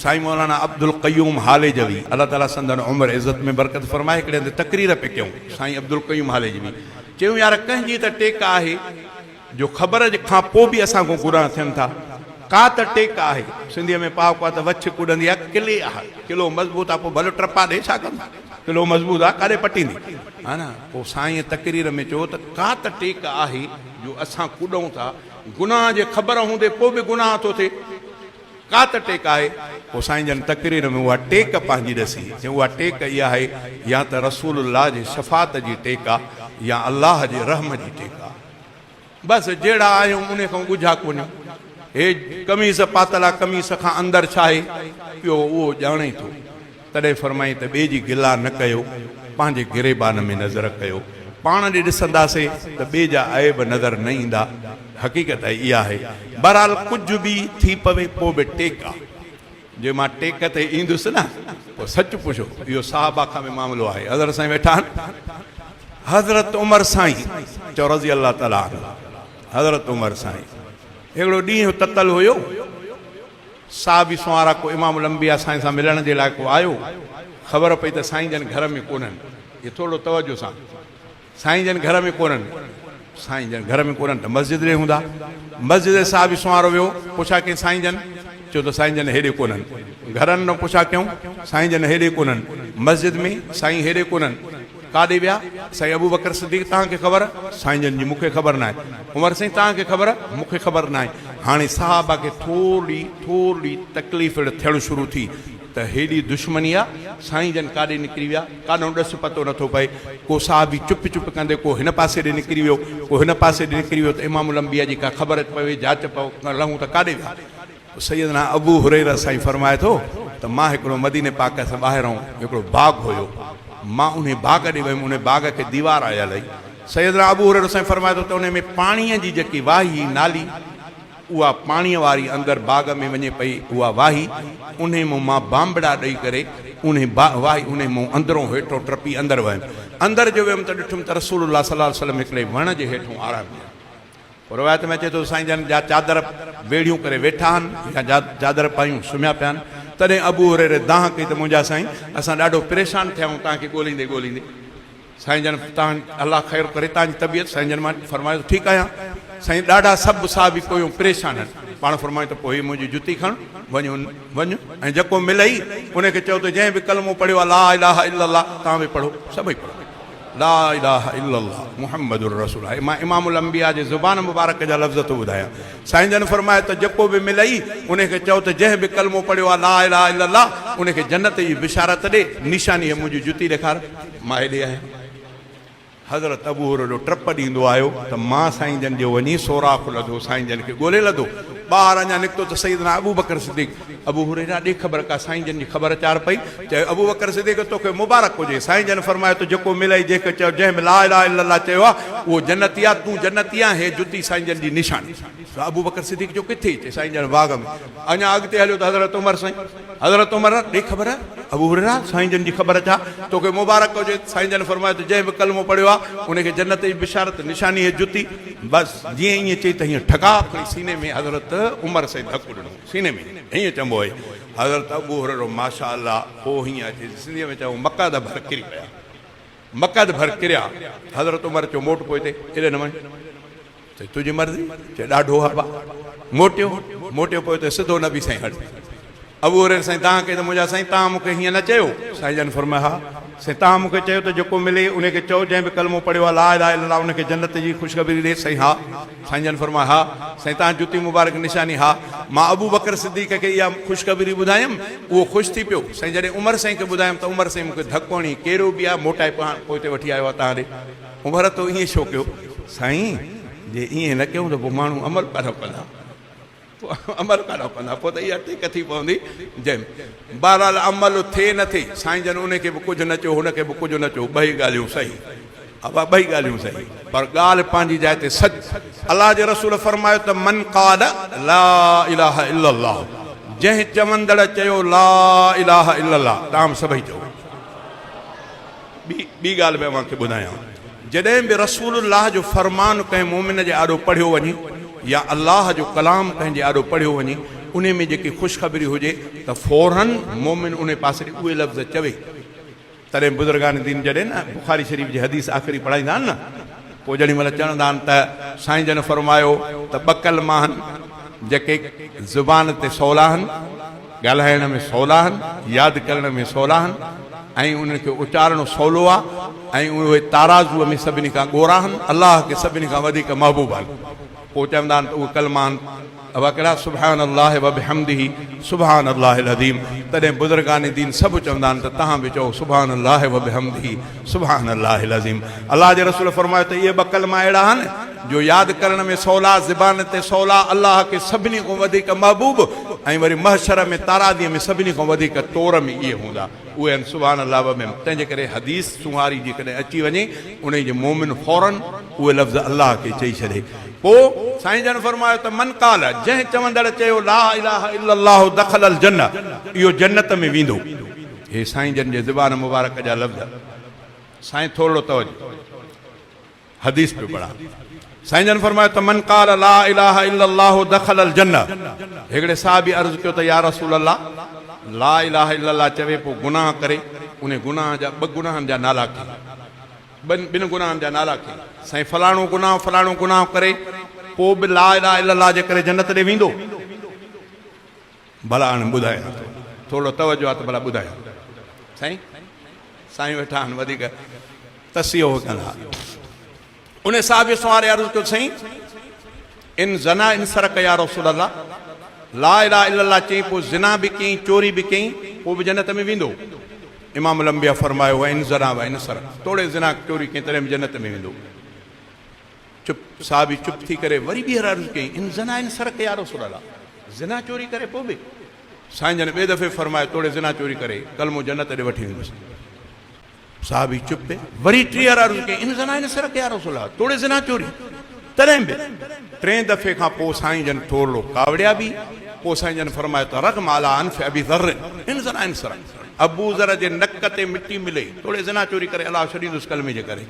سائين مولانا عبدالقيوم هاليجوي الله تعالي سندن عمر عزت ۾ برڪت فرمائي هڪڙي هنڌ تقرير پئي ڪيائون سائين عبدالقيوم هاليجوي چيائون يار ڪنهن جي ته ٽيڪ آهي جو خبر کان پوء به اسان کان گناهه ٿين ٿا ڪا ته ٽيڪ آهي سنڌيء ۾ پهاڪو آهي ته وڇ ڪڏندي آهي قلعي آهي قلعو مضبوط آهي پوء ڀلو ٽپا ڏي ڇا ڪندو قلعو مضبوط آهي ڪاڏي پٽيندي ها نه پوء سائين تقرير ۾ چيو ته ڪا ته ٽيڪ آهي جو اسان ڪڏون ٿا گناهه جي خبر هوندي پوء به گناهه ٿو ٿئي ڪا ته ٽيڪ آهي. پوء سائين جن تقرير ۾ اها ٽيڪ پنهنجي ڏسي، چيائون اها ٽيڪ اها آهي يا ته رسول الله جي شفاعت جي ٽيڪ آ يا الله جي رحم جي ٽيڪ آ. بس جهڙا آهيون انهي کان ڳجها ڪونهيون. هي قميص پاتل آ قميص کان اندر ڇا آهي پيو اهو ڄاڻي ٿو. تڏهن فرمائين ته ٻئي جي گلا نه ڪيو، پنهنجي گريبان ۾ نظر ڪيو. پاڻ ڏي ڏسنداسين ته ٻئي جا عيب نظر نه ايندا. حقيقت اها آهي. بهرحال ڪجهه به ٿي پوي پوء به ٽيڪ آ. جي مان ٽيڪ تي ايندس نه پوء سچ پڇو اهو صحابه کان به معاملو آهي. حضرت سائين ويٺا آهن. حضرت عمر سائين چئو رضي الله تعالٰي عنه حضرت عمر سائين هڪڙو ڏينهن تتل هيو. صحابي سنوارا ڪو امام الانبياء سائين سان ملڻ جي لاء ڪو آيو، خبر پئي ته سائين جن گهر ۾ ڪونهن. هي ٿورڙو توجه سان. سائين جن گهر ۾ ڪونهن. سائين جن گهر ۾ ڪونهن ته مسجد ڏي هوندا. مسجد ڏي صحابي سنوارو ويو، پڇا ڪيائين سائين جن؟ چيو ته سائين جن هيڏي ڪونهن. گهرن ڏانهن پڇا ڪيائون، سائين جن هيڏي ڪونهن. مسجد ۾ سائين هيڏي ڪونهن. ڪاڏي ويا؟ سائين ابوبڪر صديق توهان کي خبر؟ سائين جن جي مون کي خبر ناهي. عمر سائين توهان کي خبر؟ مون کي خبر ناهي. هاڻي صحابه کي ٿورڙي ٿورڙي تڪليف ٿيڻ شروع ٿي ته هيڏي دشمني آ، سائين جن ڪاڏي نڪري ويا؟ ڪاڏانهن ڏس پتو نٿو پئي. ڪو صحابي چپ چپ ڪندي ڪو هن پاسي ڏي نڪري ويو، ڪو هن پاسي ڏي نڪري ويو ته امام الانبياء جي ڪا خبر پوي، جاچ لهون ته ڪاڏي ويا؟ سيدنا ابو هريره سائين فرمائي ٿو ته مان هڪڙو مديني پاڪ سان ٻاهرئون هڪڙو باغ هيو مان انهي باغ ڏي ويم انهي باغ کي ديوار آيل هئي سيدنا ابو هريره سائين فرمائي ٿو ته انهي ۾ پاڻي جي جيڪي واهي هئي نالي اها پاڻي واري اندر باغ ۾ وڃي پئي اها واهي انهي مون مان بانبڙا ڏئي ڪري انهي واهي انهي مون اندرون هيٺو ٽپي اندر ويم اندر جو ويم ته ڏٺم ته رسول الله صلي الله عليه وسلم هڪڙي وڻ جي هيٺون آرام ڪيو روايت ۾ اچي ٿو ته سائين جن جا چادر ويڙهيون ڪري ويٺا آهن يا چادر پايون سمهيا پيا آهن، تڏهن ابو هريره دانهن ڪئي ته منهنجا سائين اسان ڏاڍو پريشان ٿيا آهيون توهان کي ڳوليندي ڳوليندي. سائين جن توهان الله خير ڪري توهان جي طبيعت سائين جن مان فرمايو ته ٺيڪ آهيان سائين ڏاڍا سڀ صحابي ڪويون پريشان آهن پاڻ فرمايو ته پوء هي منهنجي جتي کڻ وڃ وڃ ۽ جيڪو ملئي ان کي چئو ته جنهن به ڪلمو پڙهيو آهي لا اله الا الله توهان به پڙهو سڀئي پڙهو. لا اله الا الله محمد رسول الله مان امام الانبياء جي زبان مبارڪ جا لفظ ٿو ٻڌايان سائين جن فرمايو ته جيڪو به ملئي ان کي چئو ته جنهن به ڪلمو پڙهيو آهي لا اله الا الله ان کي جنت جي بشارت ڏي نشاني هي منهنجي جتي ڏيکار مان هيڏي آهيان حضرت ابو هريره ٽپ ڏيندو آيو ته مان سائين جن جو وڃي سوراخ لڌو سائين جن کي ڳولي لڌو ٻاهر اڃا نڪتو ته سيدنا ابوبڪر صديق ابو هريره ڏي خبر ڪا سائين جن جي خبر چار پئي، چيو ابوبڪر صديق توکي مبارڪ هجي، سائين جن فرمايو ته جيڪو ملئي جنهن کي چيو جنهن به لا اله الا الله چيو آ اهو جنتي آ تون جنتي آهين هي جتي سائين جن جي نشاني. ابوبڪر صديق چيو ڪٿي؟ چي سائين جن باغ ۾. اڃا اڳتي هليو ته حضرت عمر سائين حضرت عمر ڏي خبر ابو هريره سائين جن جي خبر ڇا توکي مبارڪ هجي، سائين جن فرمايو ته جنهن به ڪلمو پڙهيو آ ان کي جنت جي بشارت نشاني هي جتي. بس جيئن ائين چئي ته هيئن ٺڪاء کڻي سيني ۾ حضرت عمر سائين ڌڪ ڏنو. سيني ۾ هيئن چنبو آئي. حضرت ابو هريره ماشاء الله پوء هيئن اچي سنڌيء ۾ چئون مقعد ڀر ڪري پيا. مقعد ڀر ڪريا. حضرت عمر چيو موٽ پوئتي، ايڏي نه وڃ. چي تنهنجي مرضي. چي ڏاڍو آ ابا. موٽيو، موٽيو پوئتي سڌو نبي سائين هٽ. ابو هريره سائين دانهن ڪئي ته منهنجا سائين توهان مون کي هيئن نه چيو. سائين جن فرمايو ها. سائين توهان مون کي چيو ته جيڪو ملي ان کي چئو جنهن به ڪلمو پڙهيو آهي لا اله الا الله ان کي جنت جي خوشخبري ڏي. سائين ها. سائين جن فرمايو ها. سائين توهان جتي مبارڪ نشاني ها. مان ابوبڪر صديق کي اها خوشخبري ٻڌايم اهو خوش ٿي پيو. سائين جڏهن عمر سائين کي ٻڌايم ته عمر سائين مون کي ڌڪ هڻي ڪيريو به آهي موٽائي پوئتي وٺي آيو آهي توهان ڏي. عمر تو ائين ڇو ڪيو؟ سائين جي ائين نه ڪيون ته پوء ماڻهو عمل ڪڏهن ڪندا؟ پوء عمل ڪڏهن ڪندا؟ پوء ته اها ٽيڪ ٿي پوندي جنهن ۾. بهرحال عمل ٿئي نه ٿئي، سائين جن ان کي به ڪجهه نه چيو، هن کي به ڪجهه نه چيو، ٻئي ڳالهيون صحيح. ابا ٻئي ڳالهيون صحيح، پر ڳالهه پنهنجي جاء تي سچ. الله جي رسول فرمايو ته من قال لا اله الا الله جنهن چوندڙ چيو لا اله الا الله توهان به سڀئي چئو. ٻي ٻي ڳالهه به اوهان کي ٻڌايان، جڏهن به رسول الله جو فرمان ڪنهن مؤمن جي آڏو پڙهيو وڃي يا الله جو ڪلام ڪنهن جي آڏو پڙهيو وڃي انهي ۾ جيڪي خوشخبري هجي ته فوراً مؤمن انهي پاسي ڏي اهي لفظ چوي. تڏهن بزرگان دين جڏهن نه بخاري شريف جي حديث آخري پڙهائيندا آهن نه پوء جڏهن مهل چوندا آهن ته سائين جن فرمايو ته ٻه ڪلما آهن جيڪي زبان تي سولا آهن، ڳالهائڻ ۾ سولا آهن، ياد ڪرڻ ۾ سولا آهن ۽ انهن کي اچارڻ سولو آهي ۽ اهي تارازوء ۾ سڀني کان ڳورا آهن، الله کي سڀني کان وڌيڪ محبوب آهن. پوء چوندا آهن ته اهي ڪلما آهن اهي ڪهڙا سبحان الله وبحمده سبحان الله العظيم تڏهن بزرگان دين سڀ چوندا آهن ته توهان به چئو سبحان الله وبحمده سبحان الله العظيم الله جي رسول فرمايو ته اهي ٻه ڪلما اهڙا آهن جو ياد ڪرڻ ۾ سولا زبان تي سولا الله کي سڀني کان وڌيڪ محبوب ۽ وري محشر ۾ تارازيء ۾ سڀني کان وڌيڪ تور ۾ اهي هوندا اهي آهن سبحان الله وبحمده تنهن جي ڪري حديث سونهاري جيڪڏهن اچي وڃي انهي جي مؤمن فوراً اهي لفظ الله کي چئي ڇڏي. پوء سائين جن فرمايو ته من قال جنهن چوندڙ چيو لا اله الا الله دخل الجنه اهو جنت ۾ ويندو. هي سائين جن جي زبان مبارڪ جا لفظ. سائين ٿورڙو توجه. حديث پيو پڙهان. سائين جن فرمايو ته من قال لا اله الا الله دخل الجنه هڪڙي صحابي عرض ڪيو ته يا رسول الله لا اله الا الله چوي پوء گناهه ڪري انهي گناهه جا ٻه گناهن جا نالا کڻي. ٻن ٻن گناهن جا نالا کڻي سائين فلاڻو گناهه فلاڻو گناهه ڪري پوء به لا اله الا الله جي ڪري جنت ڏي ويندو؟ ڀلا هاڻي ٻڌايان ٿو ٿورڙو توجه آ ته ڀلا ٻڌايان سائين سائين ويٺا آهن وڌيڪ تصحيح هو ڪندا ان صاحب سواري عرض ڪيو سائين ان زنا ان سرق يا رسول الله لا اله الا الله چئي پوء زنا به ڪيائين چوري به ڪيائين پوء به جنت ۾ ويندو امام الانبياء فرمايو وان زنا وان سرق توڙي زنا چوري ڪيائين تڏهن به جنت ۾ ويندو چپ صحابي چپ ٿي ڪري وري ٻيهر عرض ڪيائين ان زنا ان سرق يا رسول الله زنا چوري ڪري پوء به سائين جن ٻئي دفعي فرمايو توڙي زنا چوري ڪري ڪلمو جنت ڏي وٺي ويندس صحابي چپ وري ٽيهر عرض ڪيائين ان زنا ان سرق يا رسول الله توڙي زنا چوري تڏهن به ٽئين دفعي کان پوء سائين جن ٿورڙو ڪاوڙيا به پوء سائين جن فرمايو ته رغم علي انف ابي ذر ان زنا ان سرق ابو ذر جي نڪ تي مٽي ملي توڙي زنا چوري ڪري الله ڇڏيندس ڪلمي جي ڪري.